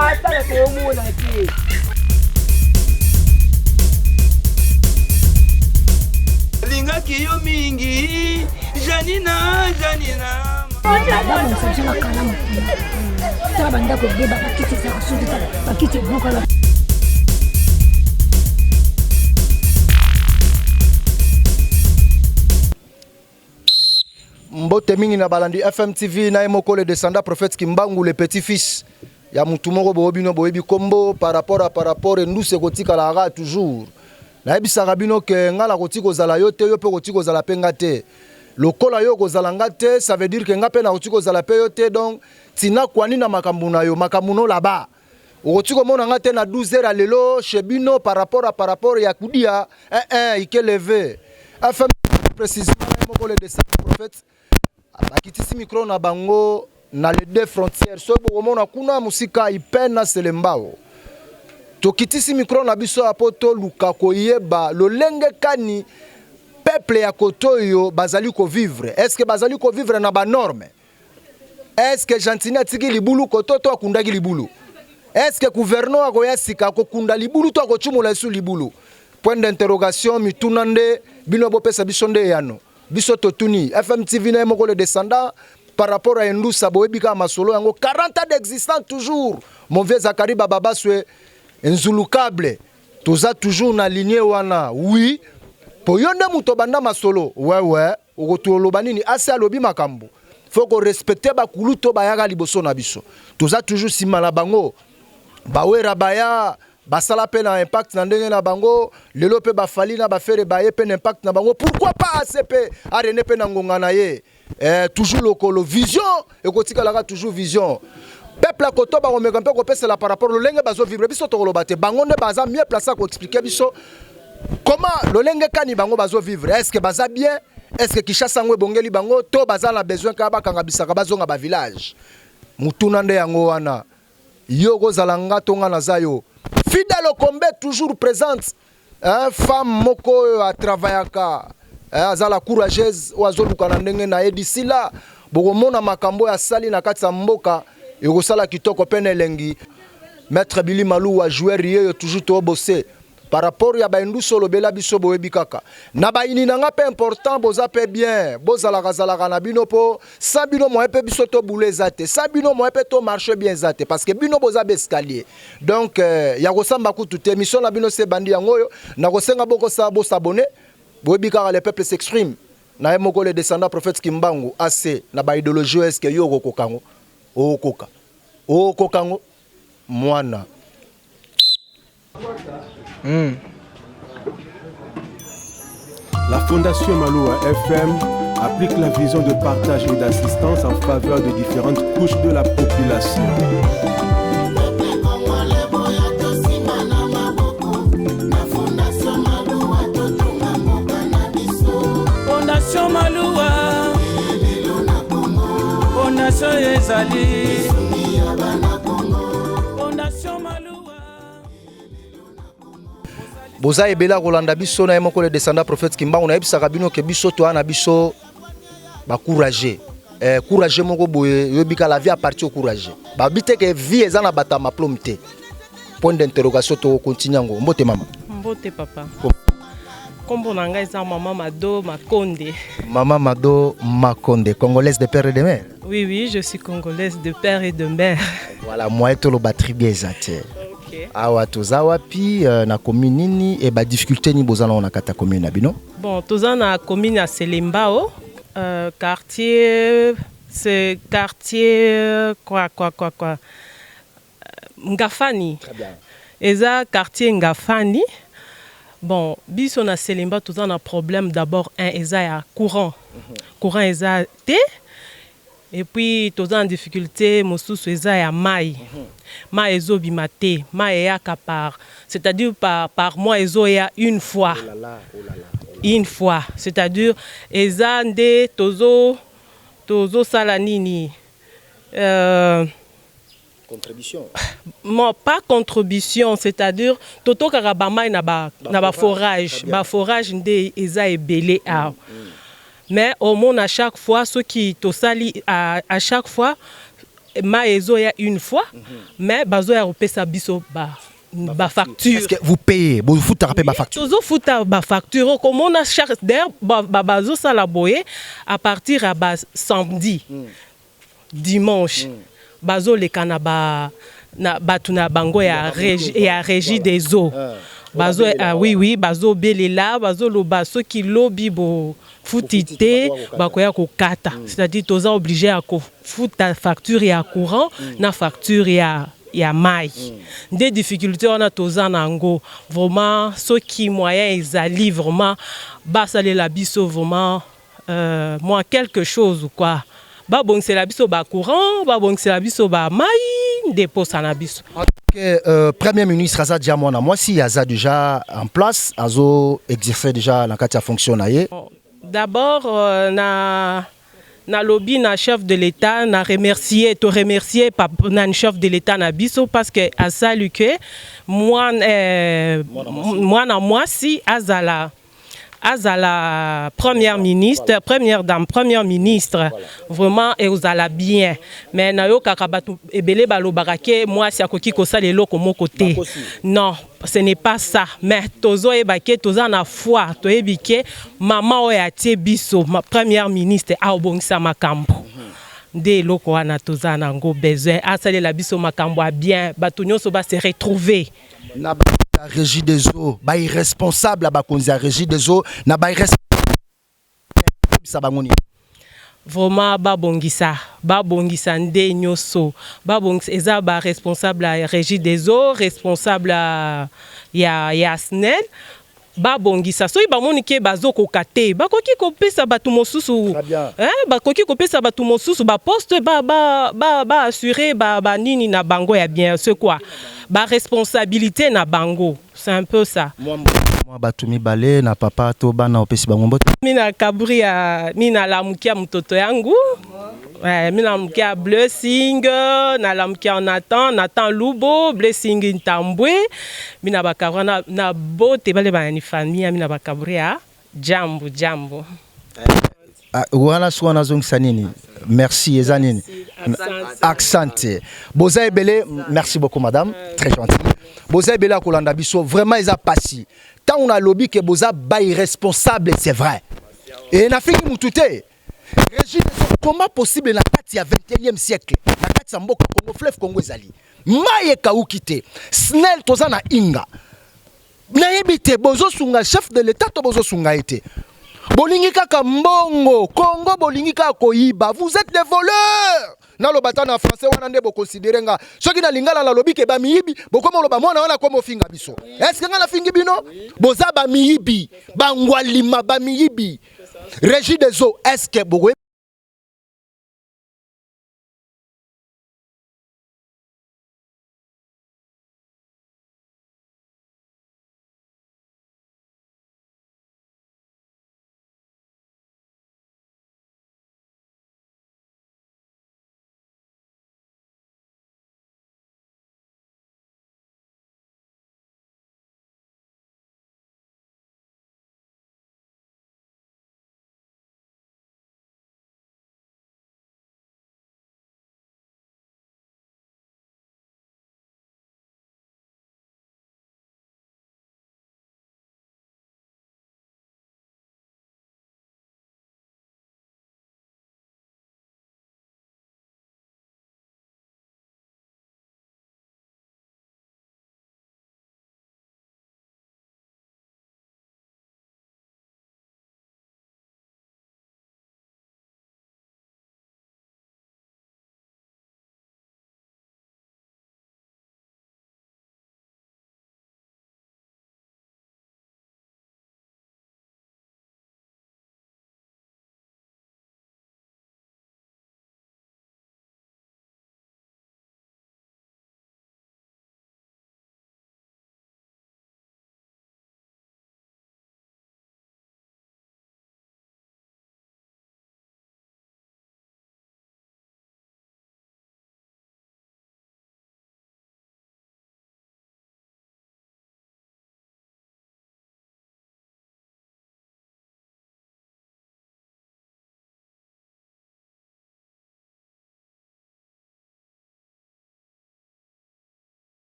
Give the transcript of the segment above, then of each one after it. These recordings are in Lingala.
atala toomona te. Lingaki yo mingi Janina Janina. Babongisa biso na kalamu kuna. Tala bandako ebeba, bakiti ezalaka soki tala bakiti ebukana. Mbote mingi na balandi FMTV na ye moko le descendant prophète Kimbangu le petit fils ya mutu moko boyo bino boyebi kombo par rapport à par rapport endusu ekotikala kaka toujours. Nayebisaka bino ke nga nakoki kozala yo te, yo pe okoki kozala pe nga te. Lokola yo okozala nga te, ça veut dire que nga pe nakoki kozala pe yo te, donc tina kwani na makambo na yo, makambo no là-bas. Okoki komona nga te na 12 heures ya lelo chez bino par rapport à par rapport ya kudia eh eh ike leve. FM précisément na ye moko le descendant prophète bakitisi micro na bango na les deux frontières. Soki bokomona kuna mosika Ipen na Selembao. Tokitisi micro na biso ya po toluka koyeba lolenge kani peuple ya kote oyo bazali ko vivre. Est-ce que bazali ko vivre na ba normes? Est-ce que Gentiny atiki libulu koto to akundaki libulu? Est-ce que gouvernement akoya sika akokunda libulu to akocumola lisusu libulu? Point d'interrogation, mituna nde bino bopesa biso nde eyano. Biso totuni FMTV na ye moko le descendant par rapport à Endusa boyebi kaka masolo yango 40 ans d'existence toujours mon vieux Zacharie Bababaswe nzulukable toza toujours na lignée wana oui po yo nde moto obanda masolo ouais ouais Okotoloba nini? Asi alobi makambo. Faut ko respecter ba kulutu oyo bayaka liboso na biso. Toza toujours sima na bango. Ba Werra baya, basala pe na impact na ndenge na bango. Lelo pe ba Fally na ba Ferre baye pe na impact na bango. Pourquoi pas ACP a rene pe na ngonga na ye? Eh, toujours lokolo vision ekotikalaka toujours vision. Peuple ya koto bakomeka mpe kopesela par rapport lolenge bazo vivre biso tokoloba te bango nde baza mieux place ya ko expliquer biso comment lolenge kani bango bazo vivre est ce que baza bien est ce que Kinshasa yango ebongeli bango to baza na besoin kaka bakanga bisaka bazonga ba village mutuna nde yango wana yo okozala nga to nga naza yo Fidèle Okombe toujours présente Hein, femme moko oyo a travaillaka hein, aza la courageuse oyo azoluka na ndenge na ye d'ici là bokomona makambo oyo asali na kati ya mboka ekosala kitoko mpe na elengi. Maître Billy Maluwa joueur yeyo toujours to bosser par rapport ya ba indusu olobela biso boyebi kaka na bayini na nga mpe important boza mpe bien bozalaka zalaka na bino mpo sans bino moyen mpe biso to boule eza te sans bino moyen mpe to marche bien eza te parce que bino boza ba escalier Donc ya kosamba kutu te mission na bino se bandi yango oyo na kosenga boko sa bo s'abonner boyebi kaka le peuple s'exprime na ye moko le descendant prophète Kimbangu AC na ba idéologie oyo est-ce que yo okokoka ngo okoka okoka ngo mwana La Fondation Maloua FM applique la vision de partage et d'assistance en faveur de différentes couches de la population. Fondation Maloua Fondation ezali Fondation Maloua Boza ebele ya kolanda biso na ye moko le descendant prophète Kimbangu nayebisaka bino ke biso toya na biso ba courageux eh, courageux moko boye yoyebi ka la vie appartient au courageux babi te ke vie eza na bato ya maplome te point d'interrogation tokokontinue yango mbote mama mbote papa nkombo na ngai eza mama mado makonde mama mado makonde congolaise de père et de mère oui oui je suis congolaise de père et de mère voilà moyen toloba tribu eza te okay. Awa toza wapi euh, na commune nini et ba difficulté nini boza nango na kati ya commune na bino? Bon, toza na commune ya Selembao, euh, quartier c'est quartier quoi quoi quoi quoi euh, Ngafani. Très bien. Eza quartier Ngafani. Bon, biso na Selemba toza na problème d'abord un eza ya courant. Courant eza te. Et puis toza na difficulte mosusu eza ya mayi, mayi ezo bima te, mayi eyaka par c'est à dire par par mois ezo ya une fois, une fois c'est à dire eza nde tozo tozo sala nini euh, Contribution. Bon, pas contribution, c'est-à-dire totokaka ba mayi na ba na ba forage, ba forage nde eza ebele awa. Mais omona chaque fois soki tosali à, à chaque fois Mai ezoya une fois, mais bazoya kopesa biso bafacture. Est-ce que vous payez? Bofutaka mpe bafacture? Tozofuta bafacture. Okomona chaque, d'ailleurs bazosala boye, à partir ya basamedi, dimanche, bazoleka na ba na bato na bango ya régie des eaux. Bazo, ah, oui, bazobelela, bazoloba soki lobi bofuti te, bakoya kokata. C'est-à-dire toza obligé ya kofuta facture ya courant na facture ya mai. Nde difficulté wana toza na yango. Vraiment, soki moyen ezali, vraiment basalela biso vraiment mwa quelque chose quoi. Babongisela biso bacourant, babongisela biso bamai, nde posa na biso. Que, Premier ministre aza dia mwana mwasi, aza déjà en place, azo exercer déjà na kati ya fonction na ye. D'abord na nalobi na chef de l'État, na remercier, to remercier na chef de l'État na biso, parce que asali ke mwana mwasi azala première ministre, première dame, première ministre. Vraiment ezala bien. Mais nayokaka bato ebele balobaka ke mwasi akoki kosala eloko moko te. Non, ce n'est pas ça. Mais tozoyeba ke toza na foi, toyebi ke mama oyo atie biso première ministre aobongisa makambo. Nde eloko wana toza nango besoin, asalela biso makambo ya bien, bato nyonso base retrouver. Na ba régie des eaux, bairresponsable ya bakonzi ya régie des eaux, na bairresponsable bango nini? Vraiment babongisa, babongisa nde nyonso, babongisa. Eza baresponsable ya régie des eaux, responsable ya SNEL, babongisa. Soki bamoni ke bazokoka te, bakoki kopesa bato mosusu. Très bien. Hein, bakoki kopesa bato mosusu baposte, baassurer ba, ba banini na bango ya bien, c'est quoi, baresponsabilité na bango. C'est un peu ça. Mwa bato mibale na papa to bana, opesi bango mbote. Mina kaburi ya mina lamukia mtoto yangu. Mina lamukia Blessing, nalamukia Nathan, Nathan Lubo, Blessing Ntambwe. Mina bakabura na bote bale banani famille, mina bakaburi ya jambo jambo. Ah, wana so wana azongisa nini? Merci eza nini? Accent. Boza ebele. Merci beaucoup madame, très gentil. Boza ebele ya kolanda biso. Vraiment eza pasi ntango nalobi ke boza bairresponsable, c'est vrai. E nafingi mutu te. Régie des eaux, comment possible na kati ya 21e siècle, na kati ya mboka Congo, fleuve Congo ezali, mai ekauki te, SNEL toza na Inga? Nayebi te, bozosunga chef de l'État to bozosunga ye te? Bolingi kaka mbongo Congo, bolingi kaka koyiba. Vous êtes des voleurs. Naloba ta na français wana nde boconsidérer nga. Soki na lingala nalobi ke bamiyibi, bokoma oloba mwana wana koma ofinga biso. Est-ce nga nafingi bino? Boza bamiyibi, bangwalima, bamiyibi. Régie des eaux, est ce que bokoyebi?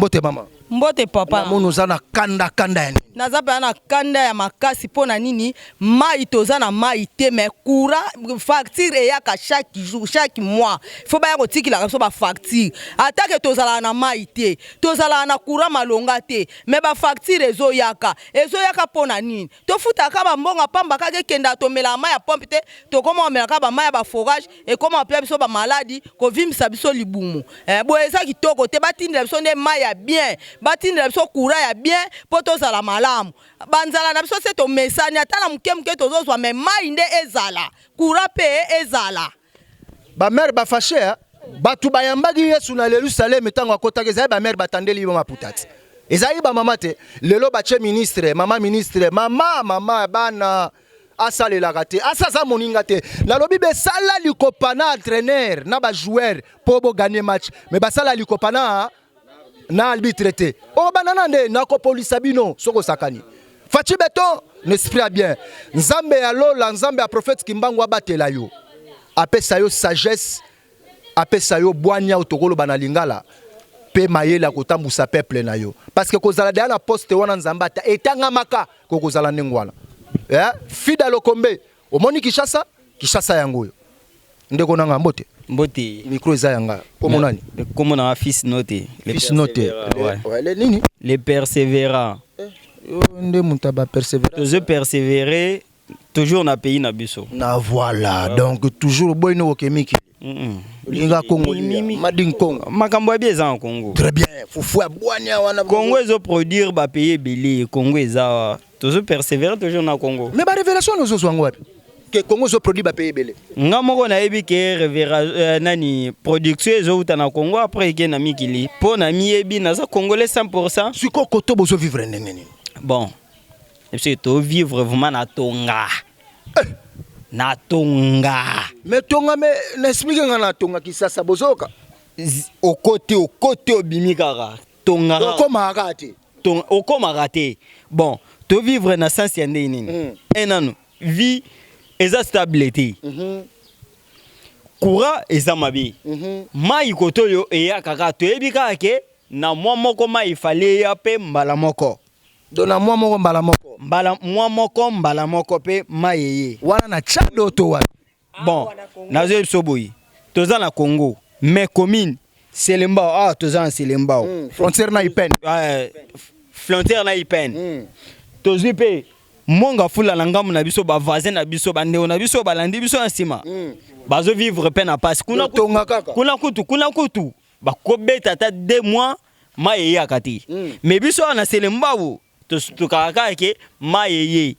Mbote mama. Mbote papa. Namoni oza na kanda kanda ya nini? Naza mpenza na kanda ya makasi mpo na nini? Mai toza na mai te, mais courant facture eyaka chaque jour, chaque mois. Faut baya kotikilaka biso bafacture. Ata ke tozalaka na mai te, tozalaka na courant malonga te, mais bafacture ezoyaka. Ezoyaka mpo na nini? Tofutaka bambongo pamba kaka ekendaka, tomelaka mai ya pompe te, tokoma komelaka bamai ya baforage, ekoma kopia biso bamaladi, kovimbisa biso libumu. Boye eza kitoko te. Batindela biso nde mai ya bien, batindela biso courant ya bien mpo tozala malamu. Banzala na biso se tomesani, ata na moke moke tozozwa, mais mai nde ezala, courant mpe ezala. Bamères bafâchés, bato bayambaki Yesu na Yerusaleme ntango akotaki, ezali bamères batandeli ye maputa ti, ezali bamama te. Lelo batie ministre, mama ministre, mama mama bana asalelaka te, asa aza moninga te. Nalobi besala likopa na entraîneur na bajoueur mpo bogagner match, mais basala likopa na arbitre te. Oyo banana nde nakopolisa bino soki osakani. Fatshi Béton na esprit ya bien, Nzambe ya lola, Nzambe ya prophète Kimbangu abatela yo, apesa yo sagesse, apesa yo bwania oyo tokoloba na lingala, mpe mayele ya kotambusa peuple na yo, parce que kozala deya na poste wana, Nzambe ata etangamaka kokozala ndenge wana. Eh? Fida Lokombe, omoni Kinshasa, Kinshasa yango oyo. Ndeko nanga, mbote. Mbote. Micro eza yanga. Kombo nani? Kombo na Fils Note. Fils Note. Ouais. Ouais, le nini? Les persévérants. Yo nde moto ya bapersévérant. Tozo persévérer toujours na pays na biso. Na voilà, donc toujours boyino okemiki. Olinga Congo, mading Congo. Makambo ya bien eza na Congo. Très bien, fufu ya bwania wana. Congo ezoproduire bapays ebele. Congo eza, tozo persévérer toujours na Congo. Mais barévélation nozozwa yango wapi ke Congo ezoproduire bapays ebele? Nga moko nayebi ke nani, production ezowuta na Congo, après eke na mikili, mpo na miyebi naza congolais 100. Sikoyo koto bozovivre ndenge nini? Bon, biso tovivre vraiment na tonga, na tonga. Mais tonga, mais na expliquer nga, na tonga Kisasa bozoyoka? Okoti, okoti, obimi kaka tonga kaka. Okomaka kaka te. Okomaka te. Bon, tovivre na sens ya ndenge nini? E nanu vie eza stable te, courant eza mabe, mai kote oyo eyaka kaka, toyebi kaka ke na mwa moko mai efali eya mpe mbala moko. Donc na mwa moko mbala moko. Mbala mwa moko, mbala moko mpe mai eye. Wana na Tchad to wapi? Bon, nazoyebi biso boye, toza na Congo, mais commune Selembao awa, toza na Selembao. Frontière na Ipene. Frontière na Ipene. Tozwi mpe Monga Fula na ngambo na biso, bavoisin na biso, bandeko na biso balandi biso na nsima, bazovivre mpe na pasi kuna. Tonga kaka. Kuna kutu, kuna kutu bakobeta ata 2 mois mai eyaka te. Mais biso awa na Selembao tokaka kaka ke mai eye.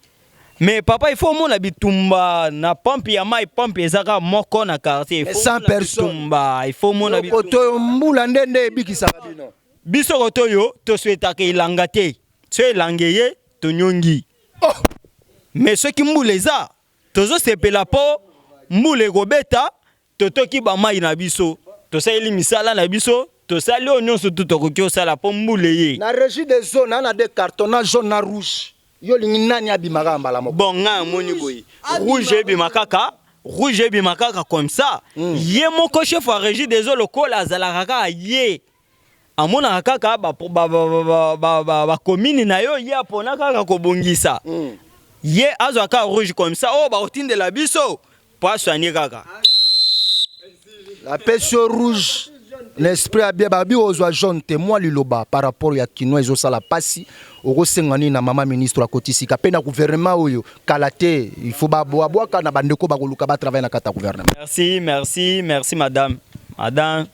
Mais papa, il faut omona bitumba na pompe ya mai. Pompe eza kaka moko na quartier. Il faut 100 omona personnes. bitumba, il faut omona bitumba. Koto mbula nde nde ebikisaka bino. Biso koto oyo toswetaka elanga te. So elanga eye, tonyongi. Oh! Mais soki mbula eza, tozosepela mpo mbula ekobeta, totoki bamai na biso, tosaleli misala na biso, tosali oyo nyonso tu tokoki osala mpo mbula eye. Na régie des zones na deux carton, na jaune na rouge, yo olingi nani abimaka mbala moko? Bon, ngai amoni boye, rouge ebima kaka, rouge ebima kaka comme ça. Ye moko chef ya régie des eaux, lokola azalaka kaka, ye amonaka kaka bacommune na yo, ye apona kaka kobongisa. Ye azwa kaka rouge comme ça, oyo bakotindela biso po asoigne kaka. Napesi yo rouge na esprit ya bien. Babi ozwa jaune te. Mwa liloba par rapport ya kinois ezosala mpasi, okosenga nini na mama ministre akotisika mpe na gouvernement oyo kala te, il faut babwabwaka na bandeko bakoluka batravaille na kati ya gouvernement? Merci, merci, merci madame, madame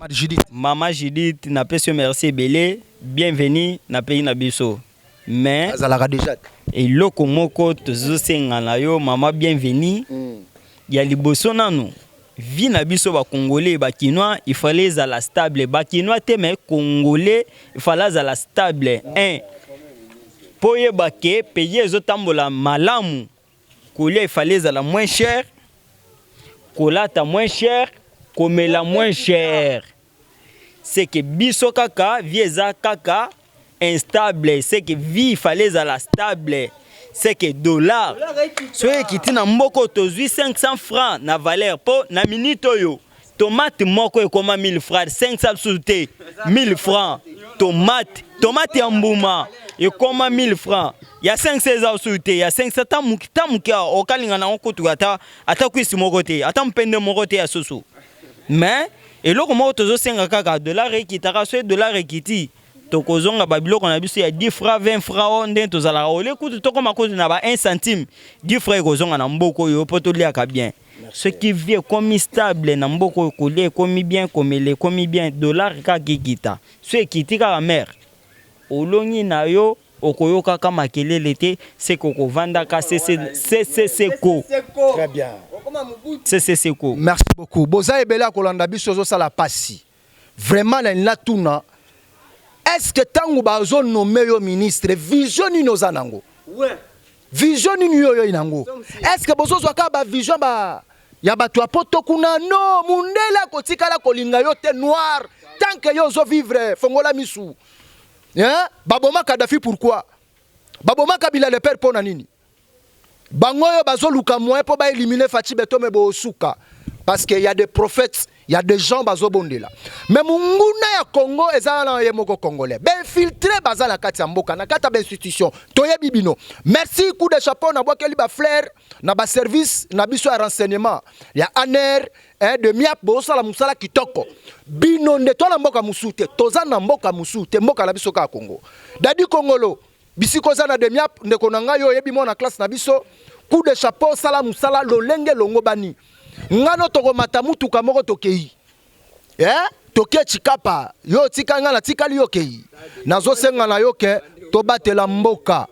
Judith. Mama Judith, napesi yo merci ebele. Bienvenue na pays na biso, mais azalaka déjà te. Eloko moko tozosenga na yo, mama bienvenue, ya liboso nanu, vie na biso bacongolais, bakinois, il fallait ezala stable. Bakinois te, mais congolais, il fallait azala stable. Un mpo oyeba ke pays ezotambola malamu, kolia efale ezala moins cher, kolata moins cher, komela moins cher. C'est que biso kaka vie eza kaka instable. C'est que vie ifale ezala stable. C'est que dollar soki ekiti na mboka, tozwi 500 francs na valeur mpo na minute oyo. Tomate moko ekoma 1000 francs, 500 lisusu te, 1000 francs. Tomate, tomate ya mbuma ekoma 1000 francs. Ya 500 eza lisusu te, ya 500 ta moke ta moke okalinga nango kutu ata ata kwisi moko te, ata mpende moko te ya soso. Mais eloko moko tozosenga kaka dollar ekitaka, soki dollar ekiti tokozonga ba biloko na biso ya 10 francs, 20 francs oyo ndenge tozalaka ole kutu tokoma kutu na ba 1 centime, 10 francs ekozonga na mboka oyo mpo toliaka bien. Soki vie ekomi stable na mboka oyo, kolia ekomi bien, komela ekomi bien, dollar kaka ekita. So ekiti kaka mare olongi na yo, okoyokaka makelele te, seke okovandaka seseseko. Très bien. Seseseko. Merci beaucoup. Boza ebele ya kolanda biso ezosala pasi. Vraiment na natuna, est-ce que ntango bazonommer yo ministre, vision nini oza nango? Vision nini yo oyo nango? Est-ce que bozozwa kaka bavision ba ya bato ya poto kuna? No, mundele akotikala kolinga yo te noir tant que yo ozovivre. Fongola misu, hein? Baboma Kadafi pourquoi? Baboma Kabila le père mpo na nini? Bango oyo bazoluka moyen mpo baéliminer Fatshi Béton, me bosuka, parce que y a des prophètes, y a des gens bazobondela. Mais monguna ya Congo eza na ye moko congolais. Bainfiltrés baza na kati ya mboka, na kati ya bainstitution, toyebi bino. Merci, coup de chapeau. Nabwakeli bafleurs na baservice na biso ya renseignement ya ANR, eh, DEMIAP. Bozosala mosala kitoko. Bino nde to na mboka mosusu te, toza na mboka mosusu te, mboka na biso kaka Congo. Dadi Kongolo, bisika oza na DEMIAP, ndeko na ngai oyo oyebi mwana classe na biso, coup de chapeau. Sala mosala lolenge longo bani ngano. Tokomata mutuka moko, tokei, eh? Toke Chikapa. Yo otika ngai, natikali yo, okei. Nazosenga na yo ke tobatela mboka,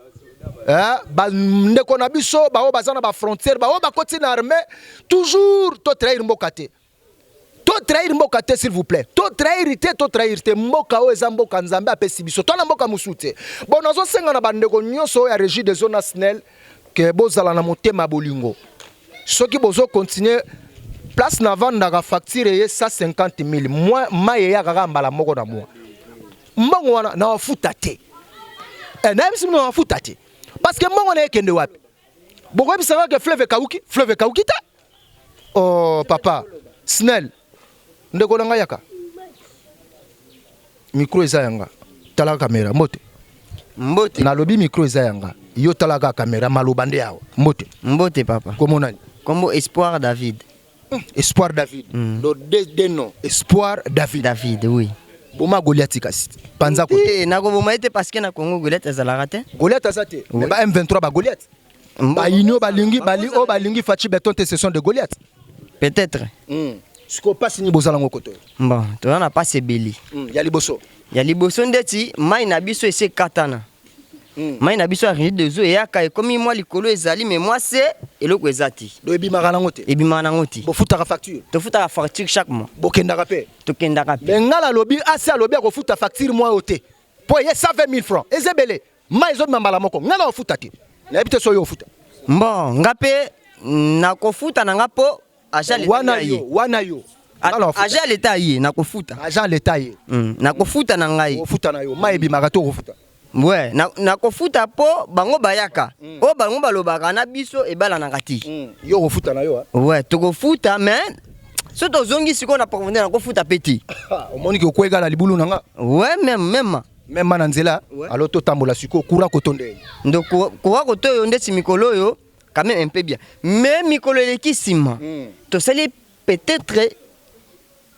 eh? Bandeko na biso baoyo baza na bafrontière, baoyo bakoti na armée, toujours totrahir mboka te, totrahir mboka te, s'il vous plaît, totrahir te, totrahir te. Mboka oyo eza mboka Nzambe apesi biso, to na mboka mosusu te. Bon, nazosenga na bandeko nyonso oyo ya Régie des eaux na SNEL ke bozala na motema ya bolingo. Soki bozocontinuer, place navandaka, facture eye 150 000 moi, mai eyaka kaka mbala moko na mwa. Mbongo wana na wafuta te, eh, nayebisi bino, na wafuta te, parce que mbongo na ekende wapi? Bokoyebisanga ke fleuve ekauki? Fleuve ekauki te. Oh papa SNEL, ndeko na ngai, yaka, micro eza yanga, tala kamera. Mbote. Mbote. Nalobi micro eza yanga, yo tala kaka kamera, maloba nde awa. Mbote. Mbote papa. Kombo nani? Kombo Espoir David. Espoir David. Donc deux noms, Espoir David. David, oui. Boma Goliath kasi, panza kote. Te, nakoboma ye te, parce que na Congo Goliath azalaka te. Goliath aza te, mais ba M23 ba Goliath, bayini oyo balingi bali oyo balingi Fatshi Béton te, ce sont de Goliath. Peut-être. Sikoyo mpasi nini bozala ngo kote oyo? Bon, toza na pasi ebele. Ya liboso? Ya liboso, ndeti mai na biso esi ekatana. Mai na biso ya Régie des eaux eyaka, ekomi mwa likolo ezali, mais mwa se eloko eza te. Do ebimaka nango te? Ebimaka nango te. Bofutaka facture? Tofutaka facture chaque mois. Bokendaka mpe? Tokendaka mpe. Me nga nalobi, asi alobi akofuta facture mwa oyo te, mpo eye 120 000 francs, eza ebele. Mai ezobima mbala moko, nga na ofuta te. Nayebi te so oyo ofuta. Bon, nga mpe nakofuta na nga mpo agent wana yo, wana yo. Agent ya leta ye, nakofuta. Agent leta ye. Nakofuta na ngai. Ofuta na yo, mai ebimaka te, okofuta. Ouais, nakofuta mpo bango bayaka oyo bango balobaka na biso ebalanaka te. Yo okofuta na yo? Ouais, tokofuta, mais so tozongi sikoyo na profondeur, nakofuta mpe te. Omoni ke okweka na libulu na nga. Ouais, même même. Même na nzela. Alors totambola sikoyo, courant kotonde. Ndo courant koto oyo, ndeti mikolo oyo quand même un peu bien, mais mikolo eleki nsima, tosali peut-être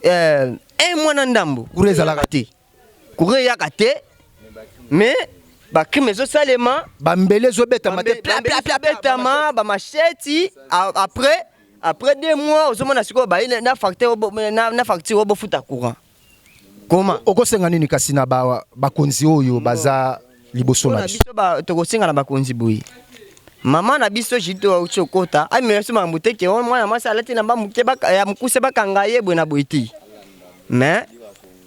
un mois na ndambo. Courant ezalaka te. Courant eyaka te, mais bacrime ezosalema. Bambele ezobetama te. Betama bamacheti. Après 2 mois, ozomona sikoyo baye na facture, na facture oyo bofuta courant. Koma Okosenga nini kasi na bakonzi oyo baza liboso na biso? Biso tokosenga na bakonzi boye: mama na biso Jito auti okota, amema biso makambo te ke mwana mwasi alati na ba moke ya mokuse, bakanga ye boye na boye te. Mais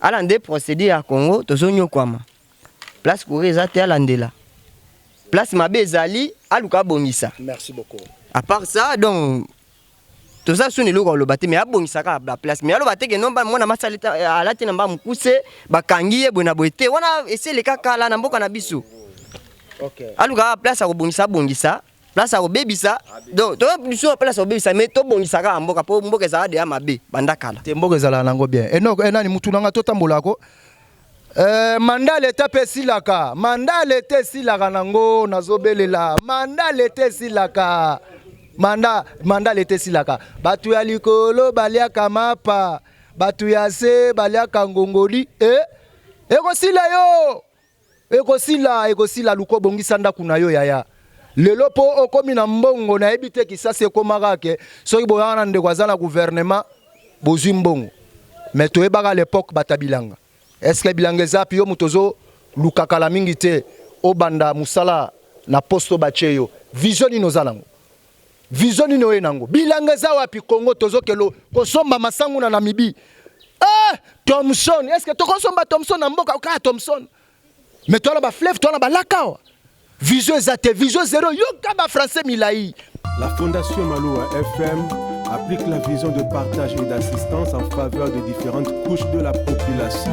alande procédure ya Congo. Tozonyokwama, place courant eza te, alandela place mabe ezali, aluka abongisa. Merci beaucoup. À part ça, donc toza suni eloko aloba te, mais abongisaka baplace, mais aloba te ke non, mwana mwasi alati na mba mokuse, bakangi ye boye na boye te. Wana esi eleka kala na mboka na biso. Aluka place akobongisa, abongisa. Place ya kobebisa donc toza biso place ya kobebisa mais tobongisa kaka mboka mpo mboka ezalaka deya mabe banda kala. Te mboka ezalaka nango bien. Enok eh, nani mutu nanga totambola ko Eh, mandat leta mpe esilaka mandat leta esilaka nango nazobelela mandat leta esilaka manda mandat leta esilaka bato ya likolo baliaka mapa bato ya se baliaka ngongoli eh, ekosila yo Ekosila ekosila luka obongisa ndaku na yo yaya lelo po okomi na mbongo nayebi te kisasa ekoma kaka ke soki boyaka na ndeko aza na gouvernement bozui mbongo mais toyebaka à l'epoque bata bilanga est ce que bilanga eza wapi yo moto ozo luka kala mingi te obanda musala na poste batie yo vision nini oza nango vision nini oye nango bilanga eza wapi Congo tozokelo kosomba masangu na Namibie eh Thomson est ce que tokosomba Thomson na mboka kaka Thomson mais toza na ba fleuve toza na ba lac awa vision eza te vision zero yoka ba français milayi. La Fondation Maloua FM applique la vision de partage et d'assistance en faveur de différentes couches de la population.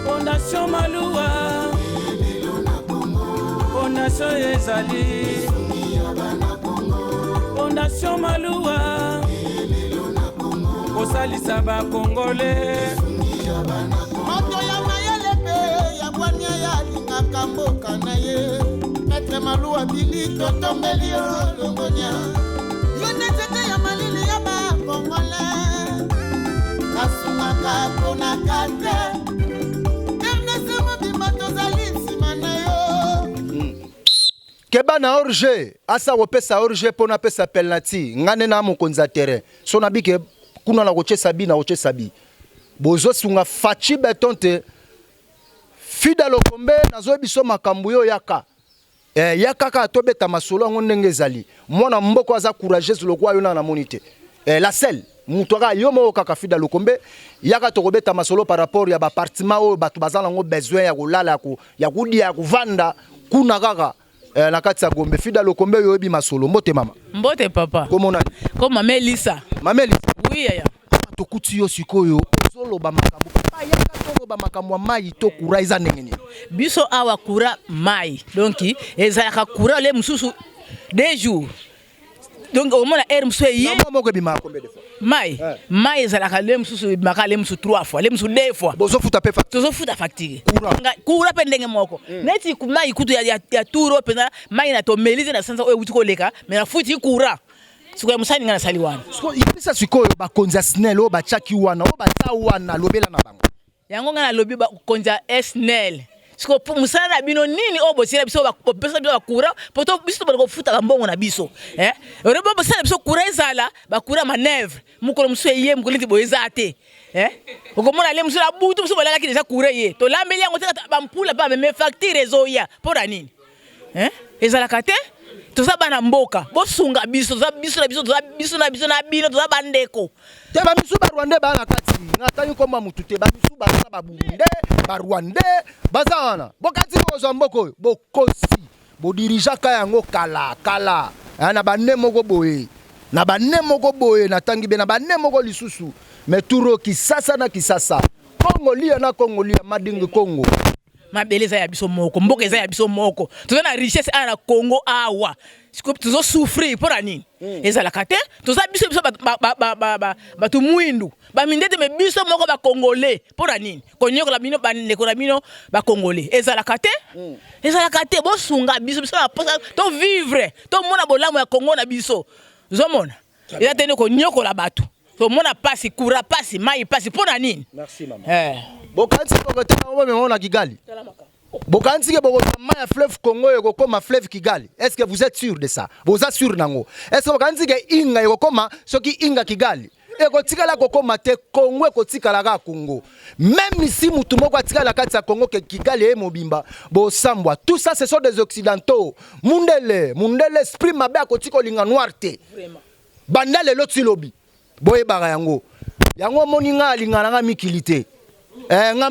Fondation Maluwa Fondation ezali Fondation Maluwa kosalisa bakongole moto ya mayele mpe ya bwania ya alingaka mboka na ye Maître Maluwa Bili totombeli yo longonia yo nde nzete ya malili ya bakongole asungaka ponaka te rdc mobimba tozali nsima na yo Keba na hors jeu asa kopesa hors jeu pona apesa penalty nga nde na mokonzi ya terrain so na bike kuna na kotiesa bi na kotiesa bi bozo sunga Fatshi beton te Fida Lokombe nazo biso makambo yo yaka eh, yaka kaka tobeta masolo yango ndenge ezali mwana mboko aza courageuse lokola yo na namoni te eh, la selle moto aka yo moko kaka Fida Lokombe yaka tokobeta masolo par rapport ya ba appartement oyo bato baza nango besoin ya kolala ya kodia ya kovanda kuna kaka eh, na kati ya Gombe. Fida Lokombe oyo oyebi masolo. Mbote mama. Mbote papa. Kombo nani? Ko mama Elisa. Mama Elisa. Oui yaya. Tokuti yo sikoyo ozoloba makambo papa yaka toloba makambo ya mai to kura eza ndenge nini? Biso awa kura mai donc ezalaka kura le mosusu deux jours donc omona heure mosusu eye moko ebimaka combien de fois mai eh. mai ezalaka le mosusu ebimaka le mosusu trois fois le mosusu deux fois bozofuta mpe tozofuta facture courant mpe ndenge moko hmm. neti mai kutu ya, ya, ya tour oyo mpenza mai na tomeli te na sanza oyo ewuti koleka mais nafuti courant sikoyo ya mosali ngai nasali wana yebisa sikoyo bakonzi ya snel oyo batiaki wana oyo baza wana lobela na bango Yango ngai nalobi bakonzi ya SNEL siko mosala na bino nini oyo botiela biso bopesa biso bacourant po to biso tobanda kofuta bambongo na biso eh? Olobi bosala biso courant ezala bacourant manœuvre mokolo mosusu eye mokolo neti boye eza te eh? Okomona le mosusu na butu mosusu bolalaki deja courant eye tolambeli yango te bampula mpe bameme facture ezoya mpo na nini eh? Ezalaka te toza bana mboka bosunga biso toza biso na biso toza biso na biso na bino toza bandeko te bamisu ba rwandais baa na kati natangi komba mutu te bamisu baza na baburundais barwandais baza wana bokati bokozwa mboka oyo bokosi bodirijaka yango kala kala eh, na bane moko boye na bane moko boye natangi be na bane moko lisusu me turo kisasa na kisasa kongo lia na kongo lia madingi kongo Mabele eza ya biso moko, mboka eza ya biso moko. Toza na richesse awa na Congo awa. Sikoyo tozo souffrir mpo na nini? Hmm. Ezalaka te. Toza biso biso bato mwindu, ba mindete me biso moko ba Congolais mpo na nini? Konyokola bino bandeko na bino ba Congolais. Ezalaka te. Hmm. Ezalaka te. Bosunga biso biso na posa to vivre, tomona bolamu ya Congo na biso. Ozomona? Eza te nde konyokola bato. Tomona pasi, courant pasi, mayi pasi mpo na nini? Merci mama. Eh. Bokanisi bokotala bomema na Kigali. Bokanisi ke bokozwa mai ya fleuve Congo ekokoma fleuve Kigali. Est-ce que vous êtes sûr de ça? Boza sûr nango. Est-ce que bokanisi ke Inga ekokoma soki Inga Kigali? Ekotikala kokoma te Congo ekotikala kaka Congo. Même si mutu moko atikala kati ya Congo ke Kigali ye mobimba bosambwa. Tout ça ce sont des occidentaux. Mundele, mundele esprit mabe akotika olinga noir te. Banda lelo ti lobi. Boyebaka yango. Yango omoni nga alinga na nga mikili te. Eh nga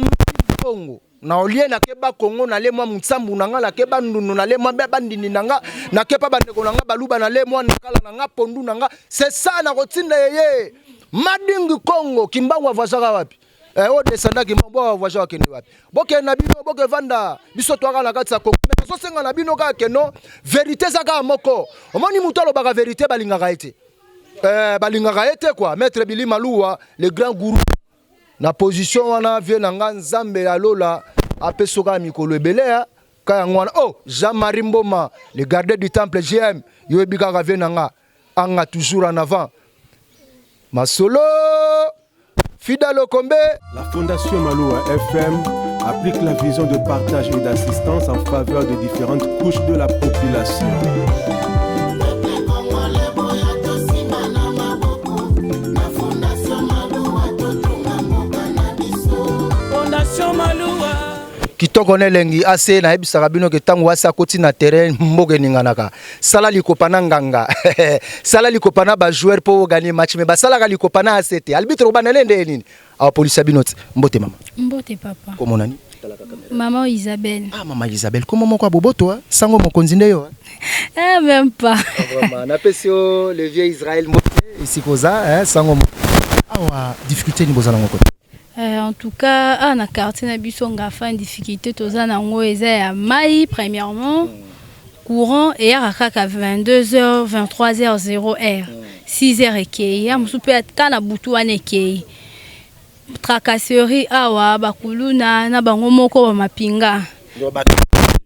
Congo. Na olie na keba Congo na le mwa mutsambu na nga na keba ndundu na le mwa ba ndindi na nga na kepa bandeko na nga baluba na le mwa nakala na nga pondu na nga. C'est ça na kotinda yeye. Madingi Congo kimbangu avazaka wapi? Eh, oyo descendaki mbo voyage akende wapi? Bokende na bino, bokevanda, biso twaka na kati ya Kongo. Mais nazosenga na bino kaka que non, vérité eza kaka moko. Omoni, moto alobaka vérité, balingaka ye te. Eh, balingaka ye te quoi. Maître Bili Maluwa, le grand gourou na position wana, vie na nga, Nzambe ya lola apesi kaka mikolo ebele ya ka yango wana. Oh, Jean-Marie Mboma, le gardien du temple, GM, yo yebi kaka, vie na nga anga toujours en avant. Masolo Fidèle Okombe. La Fondation Maloua FM applique la vision de partage et d'assistance en faveur de différentes couches de la population. Congolais boya tosimba na maboko na Fondation Maluwa, totonga mboka na biso. Fondation Maluwa. Kitoko na elengi ase. Nayebisaka bino ke ntango asi akoti na terrain, mboka eninganaka. Sala likopa na nganga, sala likopa na bajoueur mpo oganye match, mais basalaka likopa na ase te. Arbitre kobanda ne nde nini awapolisa bino te. Mbote mama. Mbote papa. Komona nini? Maman Isabelle. Ah, mama Isabelle, komo moko ya boboto, ah? Sango mokonzi nde yo? Ah, même pas. Vraiment, napesi yo le vieux Israël mbote esika oza, sango awa. Difficulté nini boza nango kote? En tout cas, awa na quartier na biso Ngafa, difficulté toza nango eza ya mai. Premièrement, courant eyaka kaka 22h, 23h, 0 heure, 6 h ekei ya mosusu mpe ata na butu wana ekei. Tracasserie awa, bakuluna na bango moko bamapinga,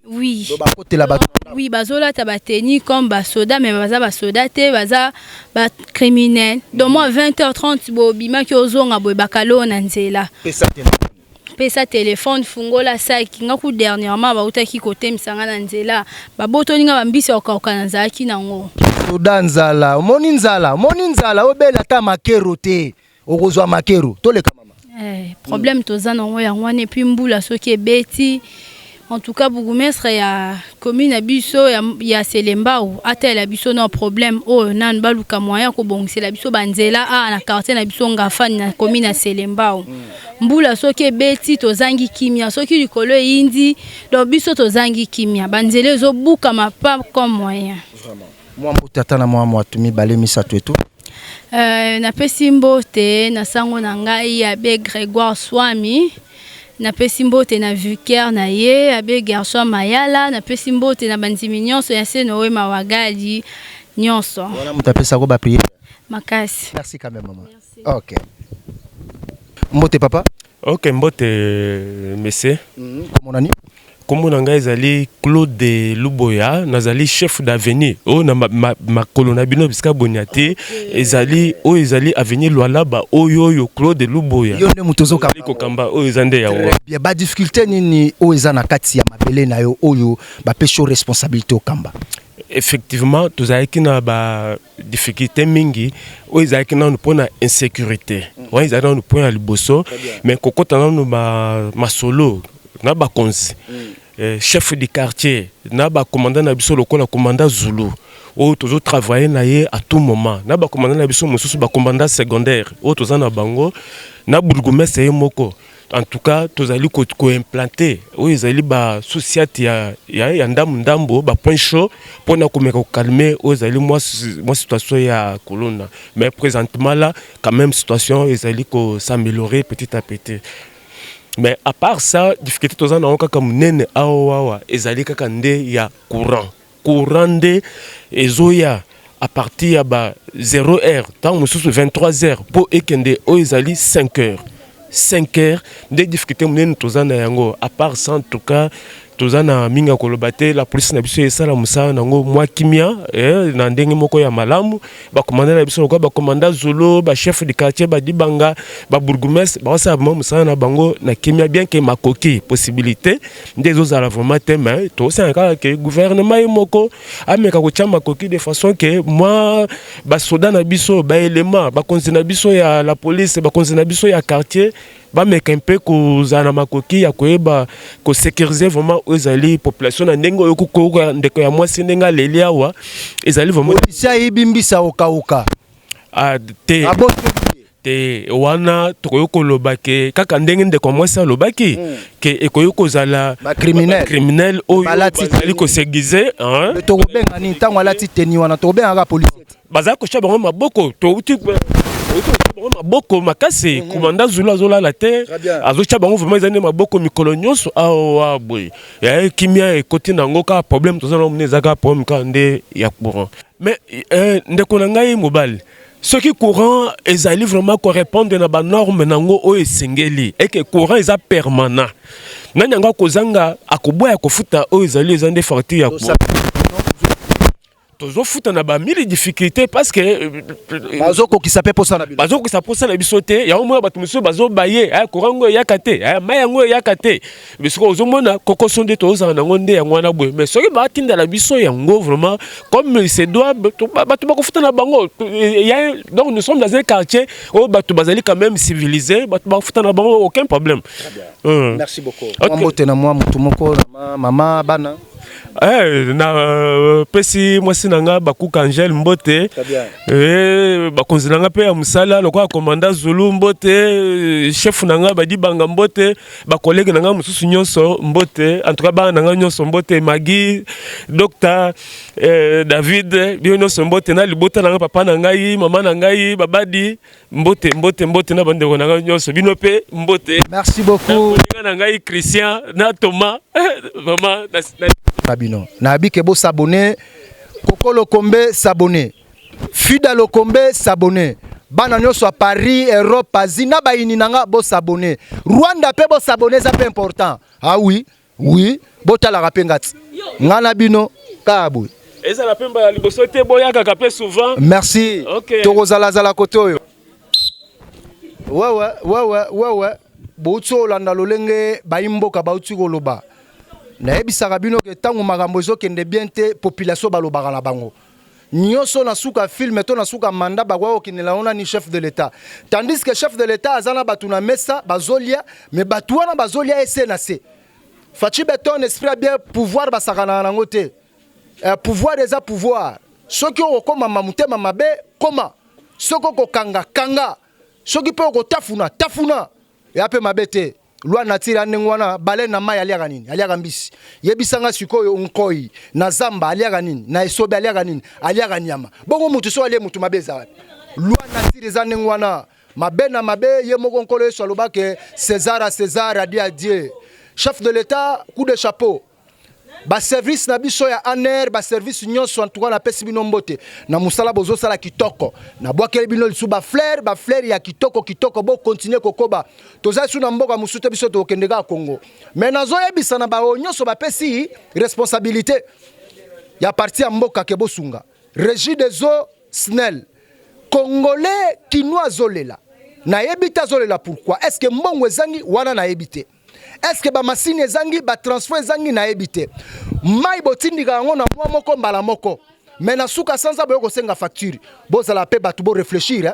oui. Bakotela bato? Oui, bazolata batenue comme basoda, mais baza basoda te, baza bacriminel. Donc moi, 20h30 bobimaki, ozonga boye, bakalo na nzela. Pesa te. Pesa telefone, fungola saki. Nga ku dernièrement bautaki kotemisa nga na nzela, babotoli nga bambisi ya kokauka nazalaki nango. Soda nzala, omoni nzala, omoni nzala, obela ata makero te, okozwa makero. Toleka mama. Eh, problème toza nango yango wana. Et puis mbula soki ebeti, en tout cas bourgmestre ya commune na biso ya Selembao atala biso na problème oyo nanu, baluka moyen ya kobongisela biso banzela awa na quartier na biso Ngafani, na commune ya Selembao. Mbula soki ebeti, tozangi kimia. Soki likolo eyindi, donc biso tozangi kimia, banzela ezobukama, pas comme moyen. Mwa mbote ata na mwa mwatu mibale misato eto. Napesi mbote na sango na ngai abbé Grégoire Swami, napesi mbote na vicaire na ye abbé Gerson Mayala, napesi mbote na bandimi nyonso ya Senowe Mawagali nyonso. Wana moto apesako baprière? Makasi. Merci quand même, mama. Ok, mbote papa. Ok, mbote monsieur. Komona nini? Nkombo na ngai ezali Claude Luboya, nazali chef d'avenue oyo na makolo na bino bisika bonia te. Ezali oyo ezali avenue Lwalaba oyo Claude Luboya. Yo nde moto ozokamba? Ezali kokamba oyo eza nde yango. Très bien. Badifficulté nini oyo eza na kati ya mabele na yo oyo bapesi yo responsabilité okamba? Effectivement, tozalaki na badifficulté mingi. Oyo ezalaki nanu mpona insécurité, wana ezalaki nanu point ya liboso. Mais kokɔta nanu masolo na bakonzi, chef du quartier na bacommandant na biso lokola commandant Zulu oyo tozotravaille na ye à tout moment, na bacommandant na biso mosusu, bacommandant secondaire oyo toza na bango, na bourgmestre ye moko, en tout cas tozali koimplante oyo ezali basous-ciat ya ndambu ndambu, bapoint chaud mpona komeka kocalmer oyo ezali mwa situation ya kuluna. Mais présentement là, quand même, situation ezali kos'améliorer petit à petit. Mais à part ça, difficulté toza nango kaka monene awa awa ezali kaka nde ya courant. Courant nde ezoya à partir ya ba 0 heure, ntango mosusu 23 heures, mpo ekende oyo ezali 5 heures. 5 heures nde difficulté monene toza na yango. À part ça, en tout cas toza na mingi ya koloba te. La police na biso esala mosala nango mwa kimia, na ndenge moko ya malamu. Bacommandant na biso lokola bacommandant Zulu, bachef de quartier badibanga, babourgmestre baosala vraiment mosala na bango na kimia, bien ke makoki, possibilité nde ezozala vraiment te. Mais tosala kaka ke gouvernement ye moko ameka kotia makoki de façon ke mwa basoda na biso, baélément, bakonzi na biso ya la police, bakonzi na biso ya quartier bameka mpe kozala na makoki ya koyeba kosécuriser vraiment oyo ezali population na ndenge oyo kokoka. Ndeko ya mwasi ndenge aleli awa ezali vraiment Polisi ayibi mbisa okauka? Ah, te te, wana tokoki koloba ke kaka ndenge ndeko ya mwasi alobaki ke ekoki kozala bacriminel. Criminel oyo Balati bazali koseguiser. Tokobenga nini ntango alati tenue wana? Tokobengaka policier? Bazali kotia bango maboko, touti Bango maboko makasi. Commandant Zulu azolala te, azotya bango vraiment, eza nde maboko mikolo nyonso awa boye. Ya kimia ekoti nango, kaka problème toza nango mone eza kaka problème kaka nde ya courant. Mais ndeko na ngai mobali, soki courant ezali vraiment korépondre na banorme nango oyo esengeli, eke courant eza permanent, nani yango akozanga, akoboya kofuta oyo ezali, eza nde facture ya courant? Tozofuta na bamili difficulté parce que bazokokisa mpe posa na bino. Bazokokisa posa na biso te. Yango mona bato mosusu bazobaye courant yango eyaka te, mai yango eyaka te. Soki ozomona kokoso nde tozala nango nde yango wana boye. Mais soki batindela biso yango vraiment comme il se doit, bato bakofuta na bango. Donc nous sommes dans un quartier oyo bato bazali quand même civilisé, bato bakofuta na bango, aucun problème. Merci beaucoup. Mbote na mwa motu moko na mama, bana. Na pesi mwasi na nga Bakuka Angele mbote, bakonzi na nga mpe ya mosala lokola commandant Zulu mbote, chef na nga Badibanga mbote, bacollègue na nga mosusu nyonso mbote, en tout cas bana na nga nyonso mbote, Magi, Docteur David, bino nyonso mbote, na libota na nga, papa na ngai, mama na ngai, babadi mbote, mbote, mbote na bandeko na ngai nyonso, bino mpe mbote. Merci beaucoup. Moninga na ngai Christian na Thomas, vraiment. Na bino nayebi ke bos'abonner. Koko Lokombe, s'abonner. Fida Lokombe, s'abonner. Bana nyonso ya Paris, Europe, Asie, na bayini na nga, bos'abonner. Rwanda mpe bos'abonner, eza mpe important. Ah oui, oui, botalaka mpe ngati nga na bino kaka boye. Ezala mpe mbala liboso te, boyakaka mpe souvent. Merci. Okay. Tokozalazala kote oyo. Wewe wewe wewe, bouti kolanda lolenge bayi mboka bauti koloba. Nayebisaka bino ke ntango makambo ezokende bien te, population balobaka na bango nyonso. Na suka film to na suka manda, bakoya kokendela yango nani? Chef de l'État. Tandis que chef de l'État aza na bato na mesa bazolia, mais bato wana bazolia ese na se. Fatshi Béton, esprit ya bien. Pouvoir basakanaka nango te. Pouvoir eza pouvoir. Soki okokóma motema mabe, koma. Soki okokanga, kanga. Soki mpe okotafuna, tafuna, ya mpe mabe te. Loi nature ya ndenge wana. Baleine na mai aliaka nini? Aliaka mbisi. Yebisanga sikoyo, nkoi na zamba aliaka nini? Na esobe aliaka nini? Aliaka nyama. Bongo mutu so alie mutu, mabe eza wapi? Loi nature eza ndenge wana, mabe na mabe. Ye moko Nkolo Yesu alobake: César à César, à Dieu à Dieu. Chef de l'État, coup de chapeau. Baservice na biso ya ANR, baservice nyonso, en tout cas napesi bino mbote na mosala bozosala kitoko. Nabwakeli bino lisusu bafleur, bafleur ya kitoko kitoko. Bocontinuer kokoba. Toza lisu na mboka mosusu te, biso tokokende kaka Congo. Mais nazoyebisa na baoyo nyonso bapesi responsabilité ya parti ya mboka ke bosunga Régie des eaux, SNEL. Congolais kinois azolela, nayebi te azolela pourquoi. Est ce que mbongo ezangi wana? Nayebi te. Est ce que bamasini ezangi, batransfo ezangi? Nayebi te. Mai botindika yango na mwa moko mbala moko, mais na suka sanza boye kosenga facture. Bozala mpe bato, boréfléchir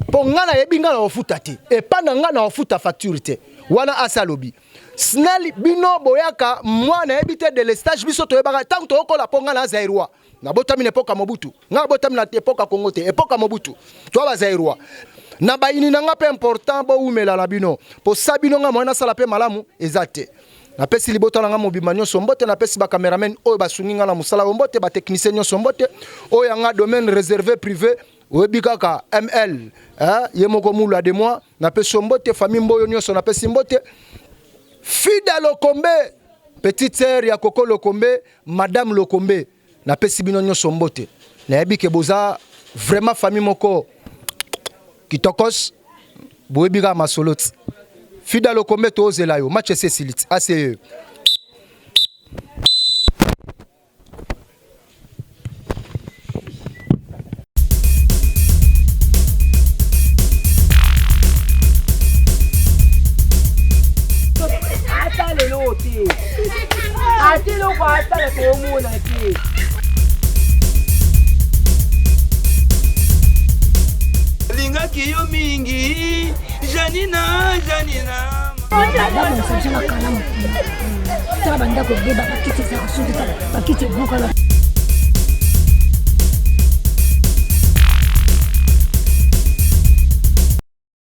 mpo ngai nayebi ngai na kofuta te. Epa na ngai na kofuta facture te wana. Asi alobi SNEL, bino boyaka mwa, nayebi te, délestage. Biso toyebaka ntango toyokola, mpo ngai na Zaïrois, nabotami na époque ya Mobutu. Ngai nabotami na époque ya Kongo te, époque ya Mobutu. Toa bazaïrois na bayini na nga mpe important. Bowumela na bino mpo sa bino nga moye nasala mpe malamu eza te. Napesi libota na nga mobimba nyonso mbote. Napesi bacameraman oyo basungi nga na mosala oyo mbote, batechnicien nyonso mbote. Oyo yanga domaine réservé privé, oyebi kaka ML, eh, ye moko mulu de moi. Napesi yo mbote. Famille Mboyo nyonso napesi mbote. Fida Lokombe, petite sœur ya Koko Lokombe, madame Lokombe, napesi bino nyonso mbote. Nayebi ke boza vraiment famille moko kitokos. Boyebi kaka masolo ti. Fida Lokombe, tozela yo. Match esi esili ti ase. Ata lelo te, ata eloko ata toomona te. Alingaki yo mingi, Janina, Janina. Babongisa biso na kalamu. Tala bandako ebeba, bakiti ezaka soki, tala bakiti ebukana.